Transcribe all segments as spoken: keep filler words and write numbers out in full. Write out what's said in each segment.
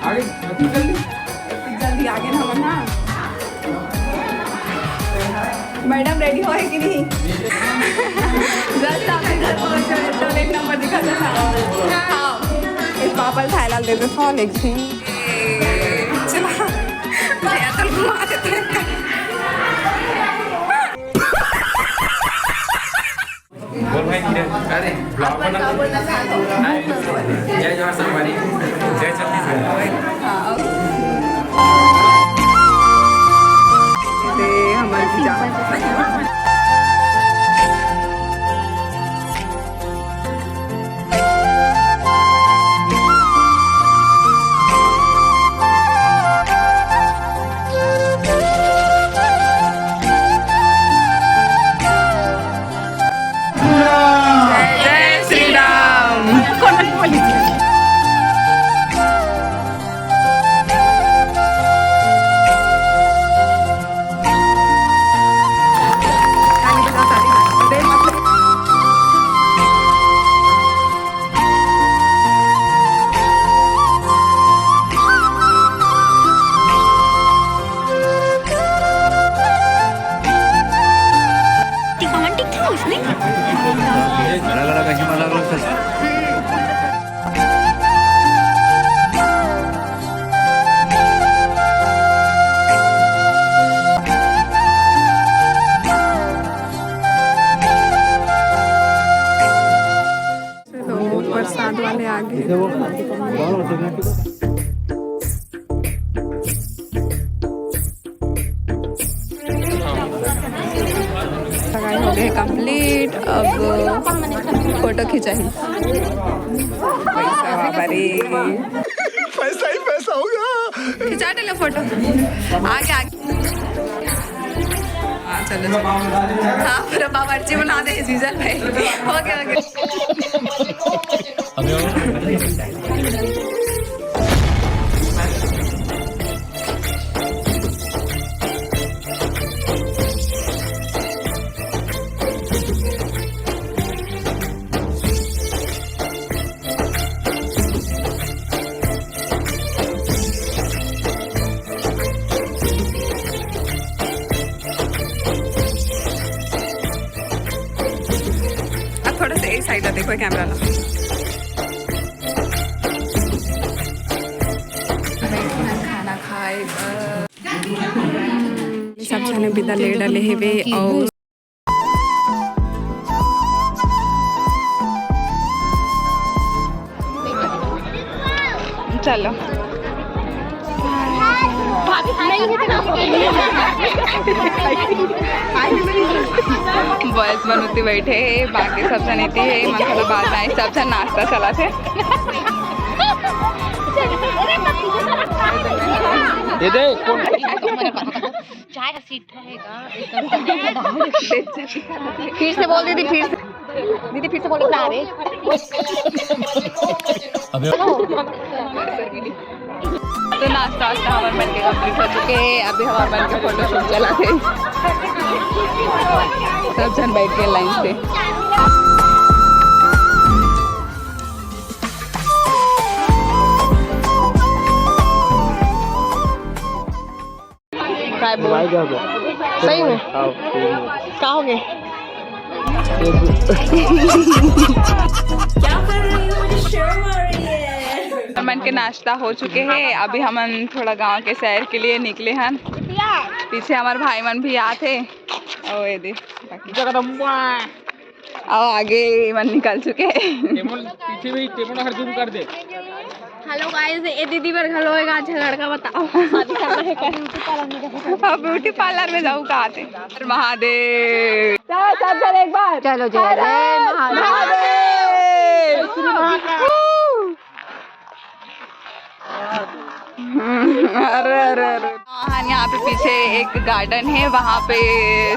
आगे, अभी जल्दी। जल्दी आगे ना, ना। मैडम रेडी होए कि नहीं? जस्ट आपके घर पहुंचे तो एक नंबर दिखा था। हाँ, इस पापा थाईलाल दे दे फोन एक दिन। चला। भैया तो घुमा देते हैं। बोल भाई, किरण। अरे, ब्लॉग बना। जय जोहार संगवारी, जय छत्तीसगढ़। हाँ, ओके। ये हमारे जीजा। जय श्री राम। टिकावन टिक था उसमें। अलग अलग, अलग अलग। चलो, प्रसाद वाले आ गए। सगाई हो गए कंप्लीट, अब फोटो खिंचाही। पैसा बाबा रे, पैसा ही पैसा होगा। खिंचा ले फोटो, आगे आगे। हाँ, चलो, चलो। हाँ, पूरा बावर्ची बना दे जीजल भाई। ओके, ओके। अब थोड़ा सा एक साइड ला देखो कैमरा ला। खाना खाए बर। सब झने बिदा ले डले हेवे अउ चलो। बॉयज मन उती बैठे हे, बाकी सब झन इती हे, मन थोड़ा बात नहीं, सब झन नाश्ता चला थे। ये दे, कौन? चाय का सीट रहेगा, एकदम। फिर से बोल दीदी, फिर से। दीदी, फिर से बोलो, क्या रे? अबे। तो नाश्ता वास्ता हमारे मन के कंप्लीट हो चुके हैं, अभी हमारे मन के फोटोशूट चला थे। सब जन बैठ के लाइन से। काय बोल? भाई, क्या बोल? सही में? हाँ, सही में। का हो गए? क्या कर रही हो? मुझे शर्म आ रही है। हमन के नाश्ता हो चुके हे, अभी हमन थोड़ा गांव के सैर के लिए निकले हन। पीछे हमारे भाई मन भी आत हे। ओ, ये दे, बाकी जगदम्बा। अउ आगे मन निकल चुके हे। टेबल पीछे भी, टेबल हर जूम कर दे। हेलो गाइस, ए दीदी बर घलो एक आज लड़का बताओ, शादी करना है क्या? अब ब्यूटी पार्लर में जाऊँ कहा थे। महादेव। चलो, सब जन एक बार। चलो, जय जय महादेव। अरे, अरे, अरे। हाँ, यहाँ पे पीछे एक गार्डन है, वहाँ पे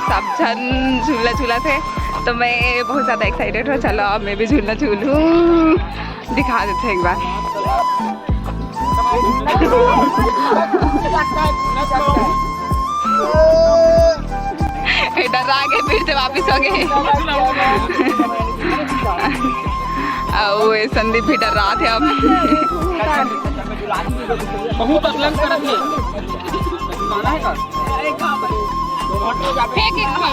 सब जन झूला झूला थे, तो मैं बहुत ज़्यादा एक्साइटेड हूँ। चलो, अब मैं भी झूलना झूलूँ, दिखा देते हैं एक बार। डरा के फिर से वापस हो गए। अउ ये संदीप भी डर्रात हे अब। बहुत अकलन करत हे। फेंक एक खा।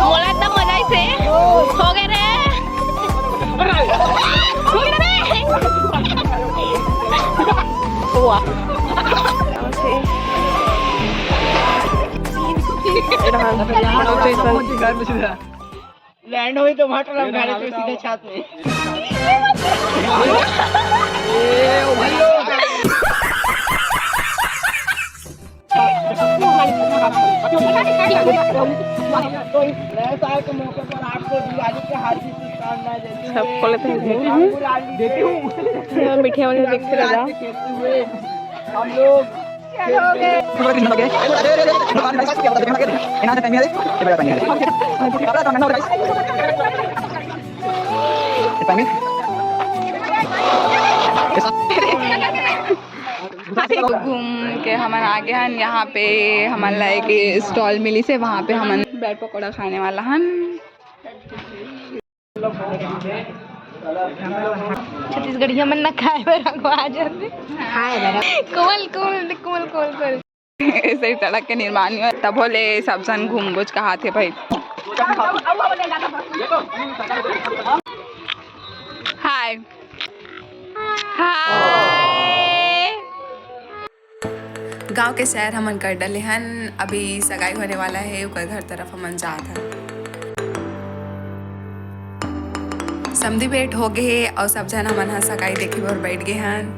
मोला इतना मजा आइसे। हो गे रे। हो गे रे। वाह। लैंड होई तो भाट राम घारे तो सीधा छात में। नए साल के मौके पर आपको दिवाली के हार्दिक शुभकामनाएं देते हुए सबको लेते हैं। राम गुलाल जी के मिठिया वाले देख के राम गुलाल जी खेलते हुए हम लोग घूम के हमन आ गे हन। यहाँ पे हमन ला एक स्टॉल मिलिस हे, वहाँ पे हमन ब्रेड पकौड़ा खाने वाला हन। छत्तीसगढ़िया मन ना खाए बर अगवा जाथे। खाए बर। कोमल, कोमल, कोमल, कोमल, कोमल। ऐसे ही सड़क के निर्माण हुआ, तभो ले सब झन घूम बुझ कहाथे भाई। हाय। हाय। गांव के सैर हमन कर डले हन, अभी सगाई होने वाला हे, ओकर घर तरफ हमन जात हन। समधी भेंट हो गे हे अउ सब झन हमन ह सगाई देखे बर बैठ गे हन।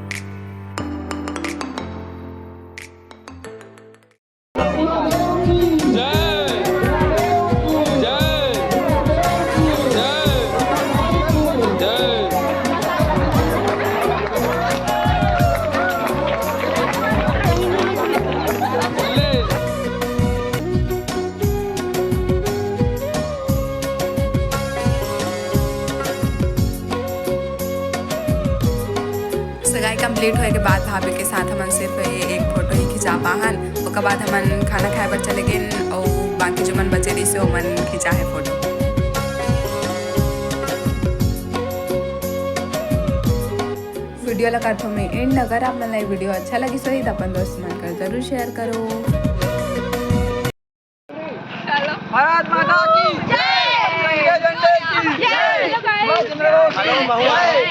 सगाई complete होए के बाद भाभी के साथ हमन सिर्फ ये एक फोटो ही खिंचा पाहन। ओकर बाद हमन खाना खाए बर चले गेन अउ बाकी जो मन बचे रहिस हे, ओमन खिंचा हे फोटो। वीडियो ला करथों मैं end। अगर आप मन ला ये वीडियो अच्छा लगिस होही, त अपन दोस्त मन कर जरूर share करो। भारत माता की जय। इंडिया झंडे की जय। सुभाष चंद्र बोस की जय।